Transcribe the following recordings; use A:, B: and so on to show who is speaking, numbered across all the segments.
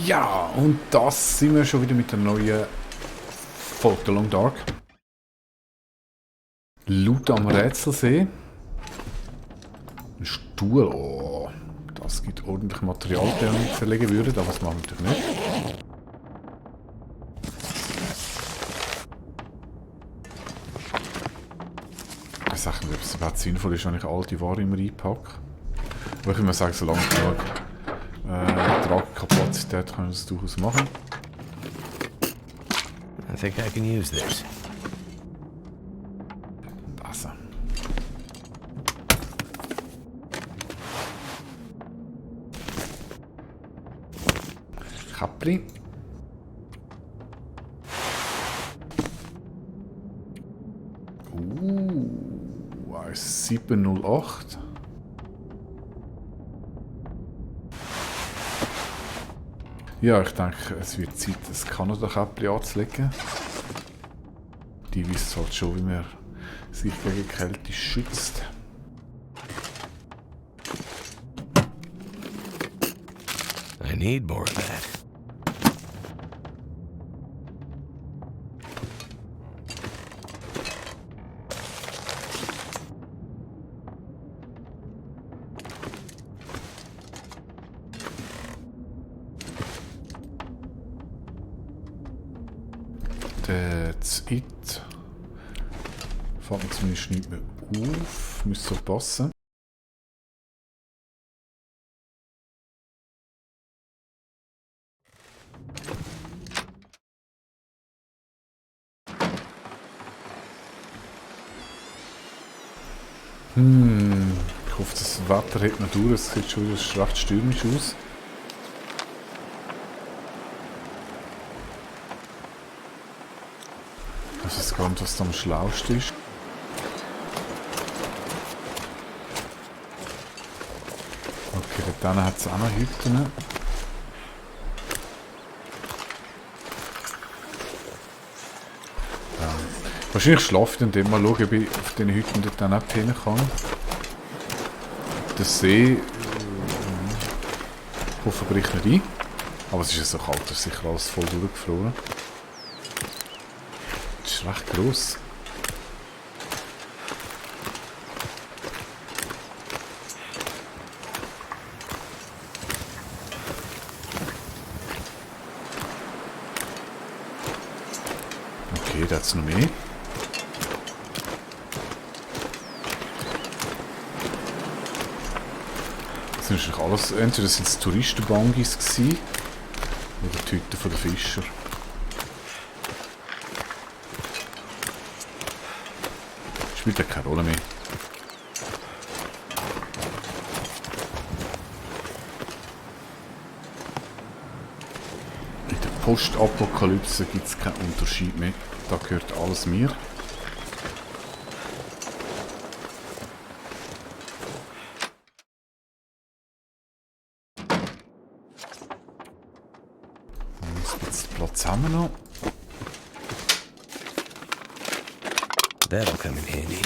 A: Ja, und das sind wir schon wieder mit der neuen Folge Long Dark. Loot am Rätselsee. Ein Stuhl, oh, das gibt ordentlich Material, den ich zerlegen würde, aber das machen wir natürlich nicht. Ich sage nicht, ob es überhaupt sinnvoll ist, wenn ich alte Ware immer einpacke. Aber ich würde mal sagen, solange ich genug Tragkapazität kann ich das durchaus machen.
B: I think I can use this.
A: Also. Kapri. Ein 708. Ja, ich denke, es wird Zeit, das Kanada-Käppli anzulegen. Die wissen halt schon, wie man sich gegen Kälte schützt.
B: I need more of that.
A: Das It fällt mir zumindest nicht mehr auf. Müsste so passen. Ich hoffe, das Wetter hält noch durch. Es sieht schon wieder recht stürmisch aus. Ich weiß gar nicht, was da am schlausten ist. Okay, dort hat es auch noch Hütten. Ja. Wahrscheinlich schlafe ich dann dem mal schauen, ob ich auf den Hütten dort dann auch hin kann. Der See hoffe bricht nicht ein. Aber es ist ja so kalt, dass sicher alles voll durchgefroren. Das ist recht gross. Okay, da hat es noch mehr. Das sind wahrscheinlich alles, entweder sind es Touristenbangis gewesen, oder die Hütten von den Fischer. Spielt ja keine Rolle mehr. In der Postapokalypse gibt es keinen Unterschied mehr. Da gehört alles mir. Ein bisschen Platz haben wir noch.
B: That'll come in handy.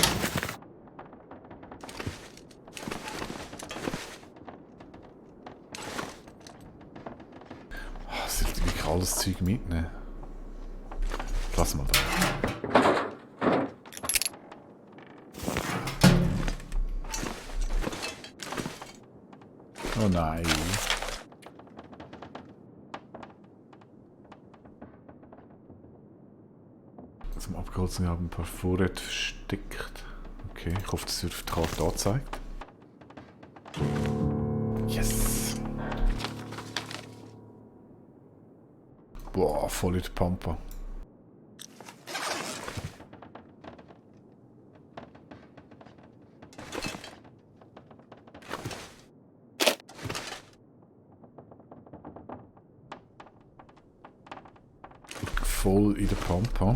A: Sollte ich alles Zeug mitnehmen? Lass mal da. Oh nein. Zum Abholzen haben ein paar Vorräte versteckt. Okay, ich hoffe, das wird auf der Karte angezeigt. Yes! Boah, voll in der Pampa. Voll in der Pampa.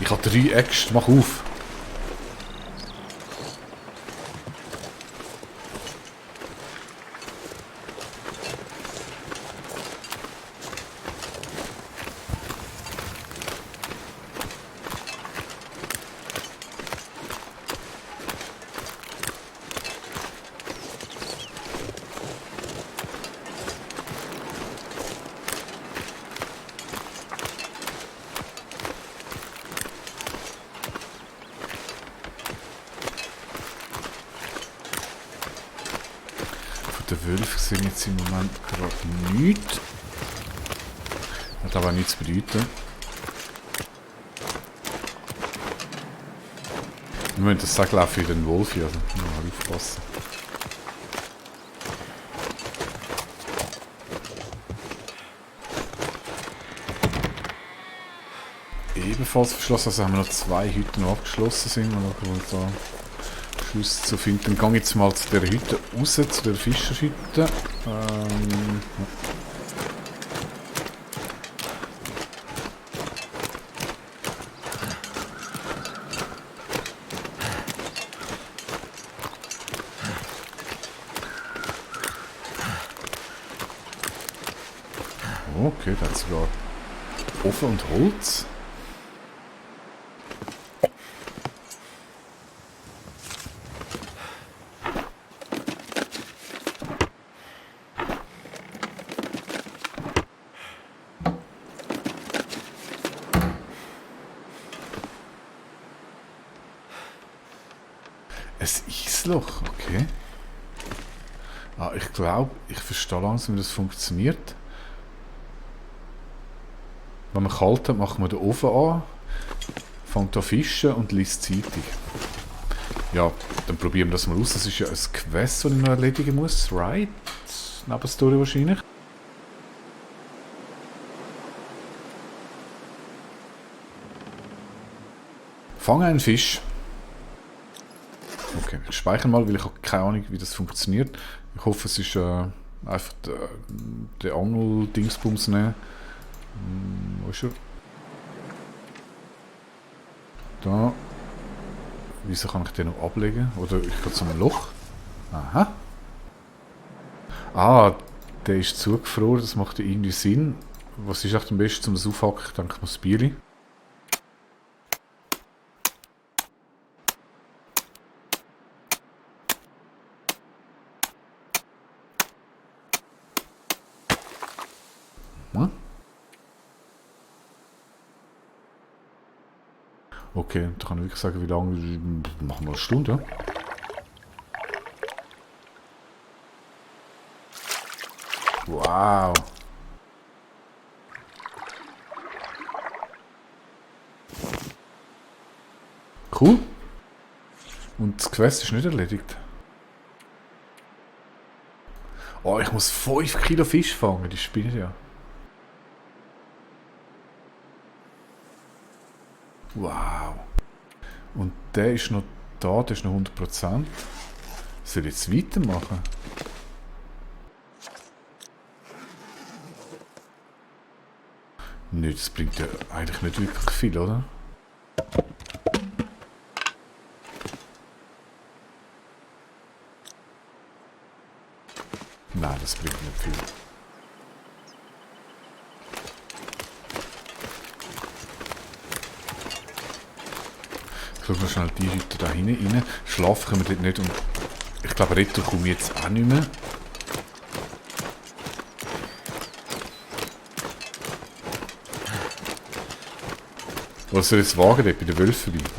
A: Ich habe 3 Äxte, mach auf. Der Wölfe sehen jetzt im Moment gerade nichts. Hat aber nichts bedeuten. Wir müssen das Segel auch für den Wolf hier, also mal aufpassen. Ebenfalls verschlossen, also haben wir noch 2 Hütten abgeschlossen sind. Mal schauen, wo da Schluss zu finden. Dann gehe ich jetzt mal zu der Hütte raus, zu der Fischerhütte. Ja. Okay, da hat sogar Ofen und Holz. Ein Eisloch, okay. Ah, ich glaube, ich verstehe langsam, wie das funktioniert. Wenn man kalt hat, macht man den Ofen an, fängt an fischen und liest Zeitung. Ja, dann probieren wir das mal aus. Das ist ja ein Quest, das ich noch erledigen muss, right? Nebenstory wahrscheinlich. Fange einen Fisch. Okay, ich speichere mal, weil ich habe keine Ahnung, wie das funktioniert. Ich hoffe, es ist einfach der Angel-Dingsbums nehmen. Wo ist er? Da. Wieso kann ich den noch ablegen? Oder ich gehe zum Loch. Aha. Ah, der ist zugefroren, das macht ja irgendwie Sinn. Was ist echt am besten, um das aufhacken? Ich denke mal das Bier. Hm? Okay, da kann ich wirklich sagen, wie lange. Machen wir eine Stunde. Wow. Cool. Und das Quest ist nicht erledigt. Oh, ich muss 5 Kilo Fisch fangen, die spinnt ja. Wow. Und der ist noch da, der ist noch 100%. Soll ich jetzt weitermachen? Nö, das bringt ja eigentlich nicht wirklich viel, oder? Nein, das bringt nicht viel. Ich schaue mal schnell die Hütte da hinten rein. Schlafen können wir dort nicht und ich glaube, Retro komme ich jetzt auch nicht mehr. Was soll ich jetzt wagen dort bei den Wölfen vorbei?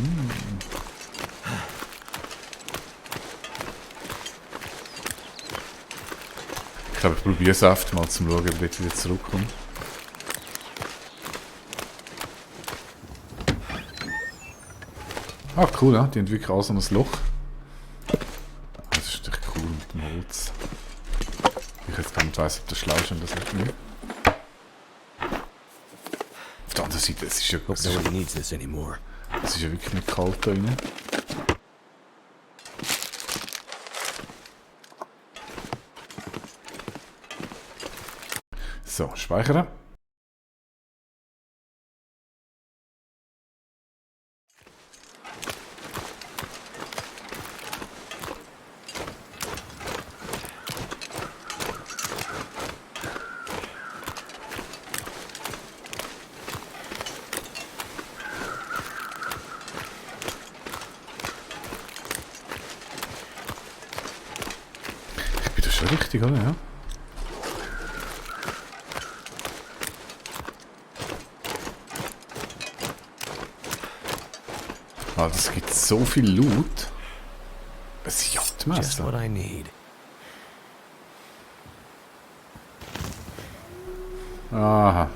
A: Ich glaube, ich probiere es oft mal zum Schauen, ob ich dort wieder zurückkomme. Ah, cool, ja. Die entwickeln auch so ein Loch. Das ist echt cool mit dem Holz. Ich jetzt gar nicht weiss, ob das schlau ist und das nicht. Auf der anderen Seite, es ist ja
B: Nobody needs this anymore.
A: es ist ja wirklich nicht kalt da drin. So, speichern. richtig, oder? Ja. Ah, das gibt so viel Loot. Ein
B: Just
A: Jagdmesser.
B: what I need.
A: Aha.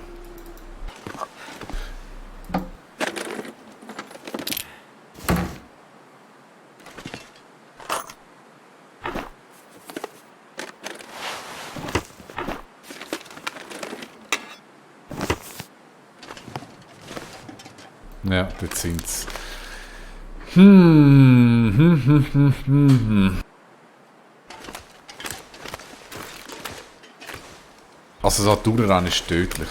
A: Ja, dort sind's. Also das Durchrennen ist tödlich.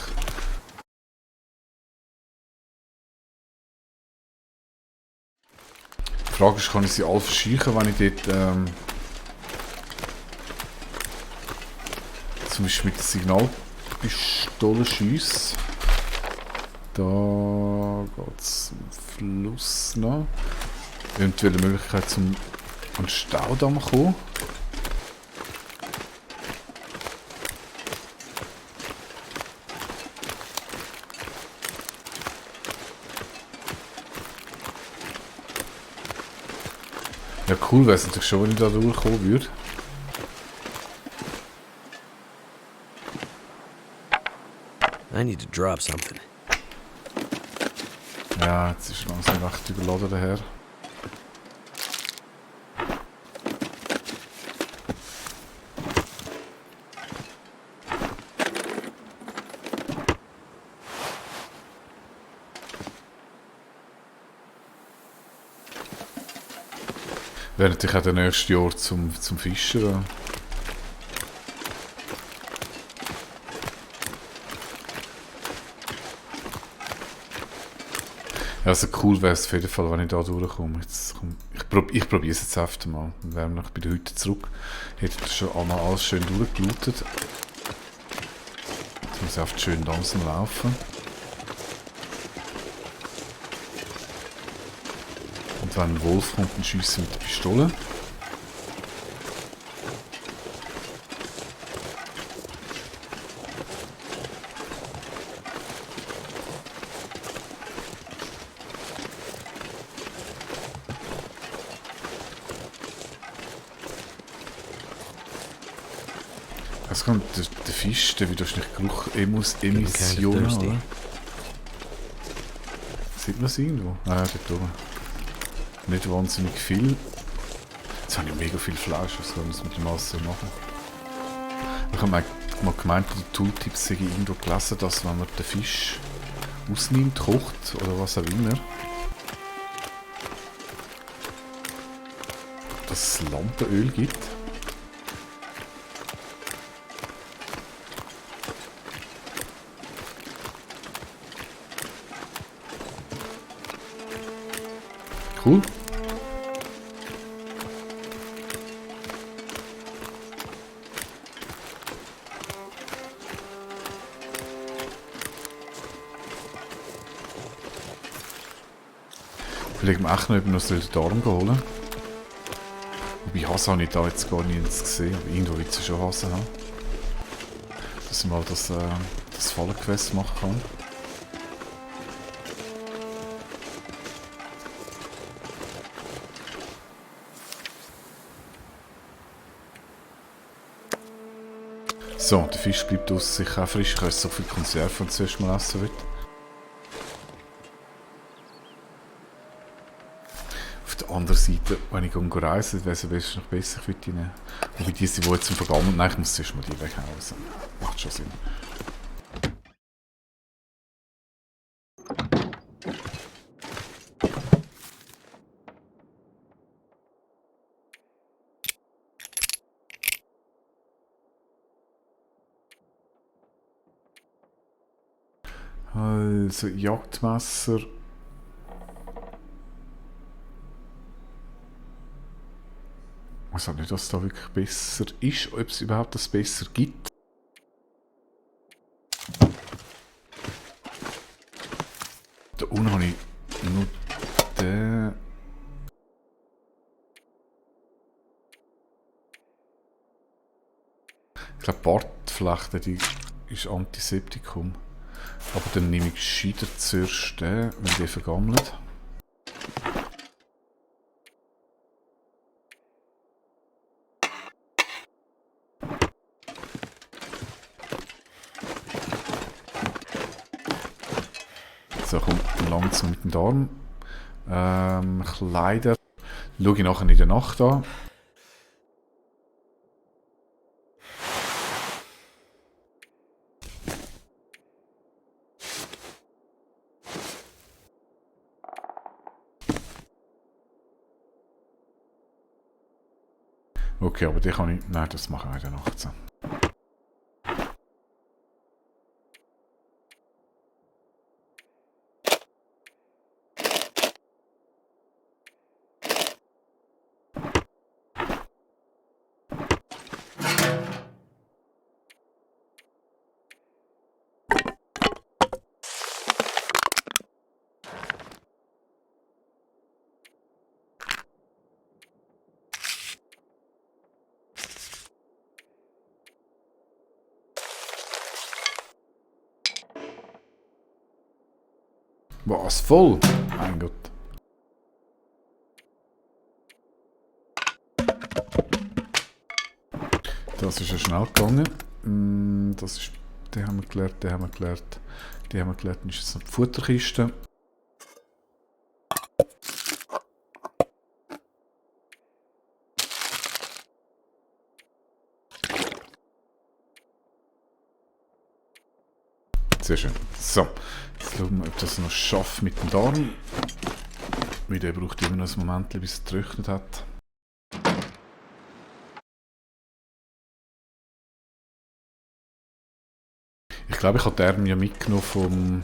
A: Die Frage ist, kann ich sie alle verscheuchen, wenn ich dort zum Beispiel mit der Signalpistole schiesse. Da geht's zum Fluss noch. Eventuell eine Möglichkeit zum an den Staudamm zu kommen. Ja, cool wäre es natürlich schon, wenn ich da durchkommen würde.
B: I need to drop something.
A: Ja, jetzt ist langsam recht überladen daher. Wäre natürlich auch der nächste Ort zum Fischen. Ja. Also cool wäre es auf jeden Fall, wenn ich da durchkomme. Ich probiere es jetzt einfach mal. Dann wären wir noch bei der Hütte zurück. Hätte schon einmal alles schön durchgelootet. Jetzt muss ich einfach schön langsam laufen. Und wenn ein Wolf kommt, dann schiessen mit der Pistole. Es kommt der Fisch, der wird wahrscheinlich Geruchemissionen
B: thirsty.
A: haben. Sieht man es irgendwo? Ah ja, dort oben. Nicht wahnsinnig viel. Jetzt habe ich mega viel Fleisch, was soll ich mit dem alles so machen? Ich habe mal gemeint, in den Tooltips habe ich irgendwo gelesen, dass wenn man den Fisch ausnimmt, kocht oder was auch immer, dass es Lampenöl gibt. Cool. Vielleicht auch noch, ob wir noch den Darm holen sollen. Wobei Hase habe ich da jetzt gar nicht gesehen, aber irgendwo wird es schon Hase haben. Dass ich mal das Fallenquest machen kann. So, der Fisch bleibt aus sicher auch frisch. Ich habe so viel Konserven und zuerst mal essen will. Auf der anderen Seite, wenn ich reise, wäre es noch besser für die. Wobei die jetzt zum Vergammeln. Nein, ich muss zuerst mal die weghauen. Macht schon Sinn. Also, Jagdmesser. Ich weiß nicht, dass es da wirklich besser ist, ob es überhaupt das besser gibt. Da unten habe ich nur den. schlecht, die ist Antiseptikum. Aber dann nehme ich gescheiter zuerst den, wenn der vergammelt. So, komm, langsam mit dem Darm. Kleider. Schaue ich nachher in der Nacht an. Okay, aber die kann ich... Nein, das mache ich in der Nacht. So. Was? Voll? Mein Gott. Das ist ja schnell gegangen. Das ist... Den haben wir gelernt, den haben wir gelernt. Die haben wir gelernt. Dann ist jetzt noch die Futterkiste. Sehr schön. So, jetzt schauen wir, ob das noch schafft mit dem Darm. Weil der braucht immer noch ein Moment, bis es getrocknet hat. Ich glaube, ich habe den Arm ja mitgenommen vom...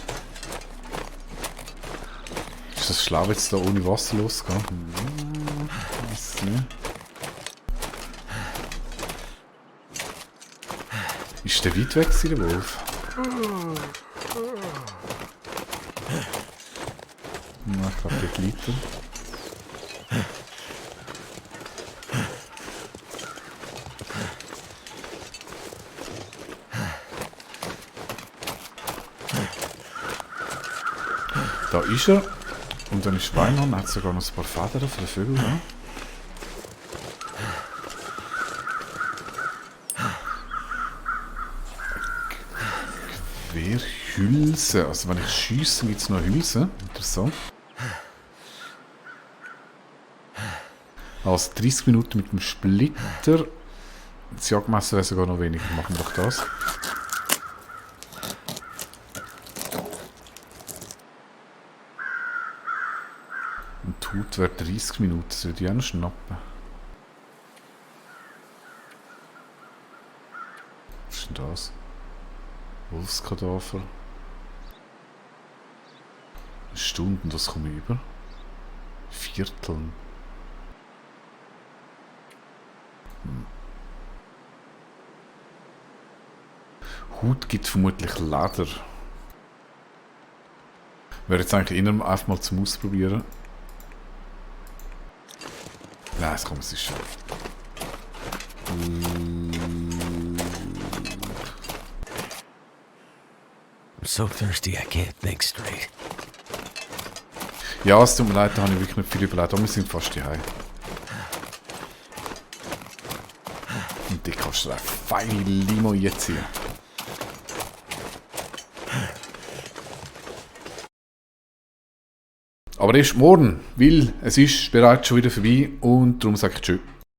A: Ist das schlau, jetzt da ohne Wasser losgehen? Ich weiß es nicht. Ist der weit weg, der Wolf? Na, ich glaube, der gleitet. Da ist er. Und dann ist Weinhorn, hat sogar noch ein paar Federn für den Vögel. Ja? Querhülse. Also wenn ich schiesse, gibt es noch Hülse. Interessant. Also 30 Minuten mit dem Splitter. Das Jagdmesser wäre sogar noch weniger. Machen wir doch das. Und die Haut wäre 30 Minuten. Das würde ich auch noch schnappen. Was ist denn das? Wolfskadaver. Stunden, das komme ich über. Vierteln. Haut gibt vermutlich Leder. Wäre jetzt eigentlich eher einfach mal zum Ausprobieren. Nein, es kommt, es ist schon.
B: I'm so thirsty I can't think straight.
A: Ja, es tut mir leid, da habe ich wirklich nicht viel überlegt, aber wir sind fast daheim. Und die kannst du eine feine Limo einziehen. Aber erst morgen, weil es ist bereits schon wieder vorbei und darum sage ich tschüss.